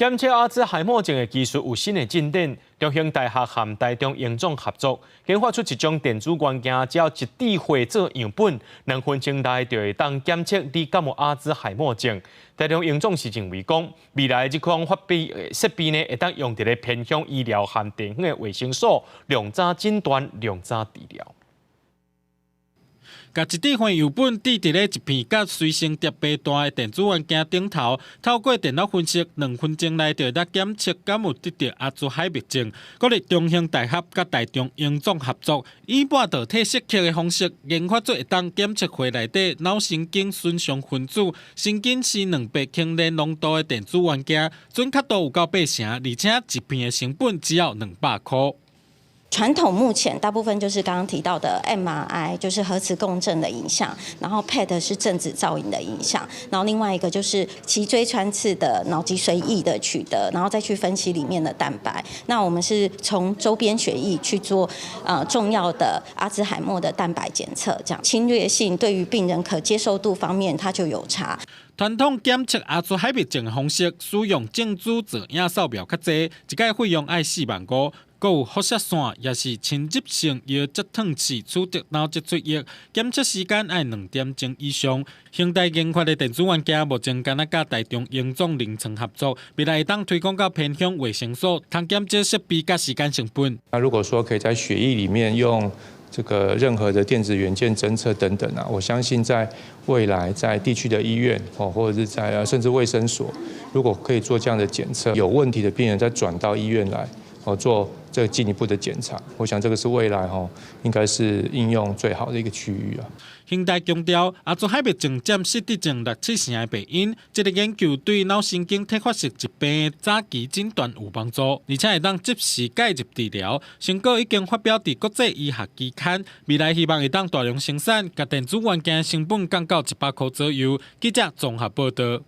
檢測阿茲海默症的技術有新的進展，中興大學和台中榮總合作，研發出一種電子元件，只要一滴血做樣本，2分鐘內就會當檢測你敢有阿茲海默症。台中榮總是認為講，未來這款發備設備呢，會當用佇咧偏鄉醫療和地方的衛生所，量早診斷、量早治療。共一滴血樣本置佇咧一片佮隨身碟般大的電子元件頂頭，透過電腦分析，2分鐘內就會當檢測敢有得著阿茲海默症。國立中興大學佮台中榮總合作，以半導體蝕刻的方式研發出會當檢測血內底腦神經損傷分子、神經絲蛋白輕鏈濃度的電子元件，準確度有夠八成，而且一片的成本只要200箍。傳統目前大部分就是剛剛提到的 MRI，就是核磁共振的影像，然後 PET 是正子造影的影像，然後另外一個就是脊椎穿刺的腦脊髓液的取得，然後再去分析裡面的蛋白。那我們是從周邊血液去做重要的阿茲海默的蛋白檢測，這樣侵略性對於病人可接受度方面，它就有差。傳統檢測阿茲海默症的方式，使用正子造影掃描較濟，一擺費用愛4萬5。閣有輻射線，也是侵入性腰脊斷刺取得腦脊髓液，檢測時間愛2點鐘以上。興大研發的電子元件，目前干焦佮台中榮總臨床合作，未來會當推廣到偏鄉衛生所，通減少設備佮時間成本。那如果說可以在血液裡面用這個任何的電子元件偵測等等啊，我相信在未來在地區的醫院哦，或者是在甚至衛生所，如果可以做這樣的檢測，有問題的病人再轉到醫院來哦做這個進一步的檢查，我想這個是未來吼應該是應用最好的一個區域啊。興大強調，阿茲海默症佔失智症六七成的病因，這個研究對腦神經退化性疾病早期診斷有幫助，而且會當及時介入治療。成果已經發表佇國際醫學期刊，未來希望會當大量生產，共電子元件成本降到100箍左右。記者綜合報導。